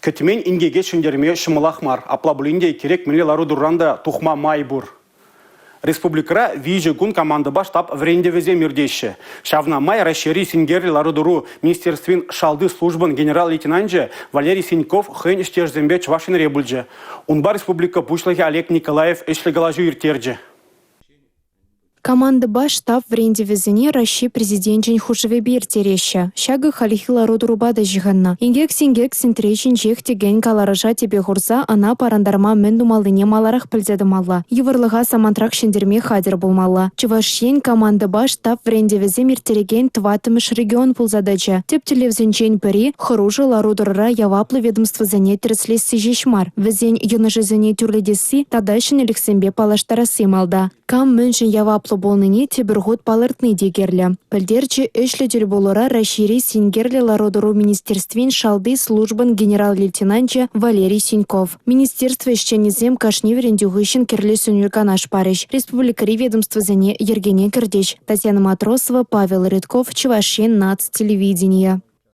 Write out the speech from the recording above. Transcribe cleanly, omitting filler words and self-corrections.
Кӗтмен инкеке ҫӗнтерме ҫӑмӑлах мар, апла пулин те кирек мӗнле лару-тӑруран та тухма май пур. Республикӑра 3 кун командӑпа штаб вӗрентӗвӗсем иртеҫҫӗ. Ҫавна май Раҫҫейри синкерлӗ лару-тӑру министерствин шалти службӑн генерал-лейтенанчӗ Валерий Синьков хӑйӗн ӗҫтешӗсемпе Чӑваш Енре пулчӗ. Унпа республика Пуҫлӑхӗ Олег Николаев ӗҫлӗ калаҫу ирттерчӗ. Командӑпа штаб вӗрентӗвӗсене Раҫҫей Президенчӗн хушӑвӗпе ирттереҫҫӗ. Ҫакӑ хальхи лару-тӑрупа та ҫыхӑннӑ. Инкек-синкек сентре ҫинчех текен каларӑша тӗпе хурса ӑна парӑнтарма мӗн тумаллине маларах пӗлсе тӑмалла. Йывӑрлӑха самантрах ҫӗнтерме хатӗр пулмалла. Чӑваш Ен командӑпа штаб вӗрентӗвӗсем ирттерекен тӑваттӑмӗш регион пулса тӑчӗ. Тӗп тӗллевсенчен пӗри – хӑрушӑ лару-тӑрура яваплӑ ведомствӑсене тӗрӗслесси ҫеҫ мар, вӗсен йӑнӑшӗсене тӳрлетесси тата ҫӗнӗлӗхсемпе паллаштарасси малта. Кам мӗншӗн яваплӑ пулнине тепӗр хут палӑртни те кирлӗ, пӗлтерчӗ ӗҫлӗ тӗл пулура Раҫҫейри синкерлӗ лару-тӑру министерствин шалти службӑн генерал-лейтенанчӗ Валерий Синьков. Министерство ӗҫченӗсем кашни вӗрентӳ хыҫҫӑн кирлӗ сӗнӳ-канаш парӗҫ, республикӑри ведомствӑсене йӗркене кӗртӗҫ. Татьяна Матросова, Павел Рыдков, Чӑваш Ен наци телевиденийӗ.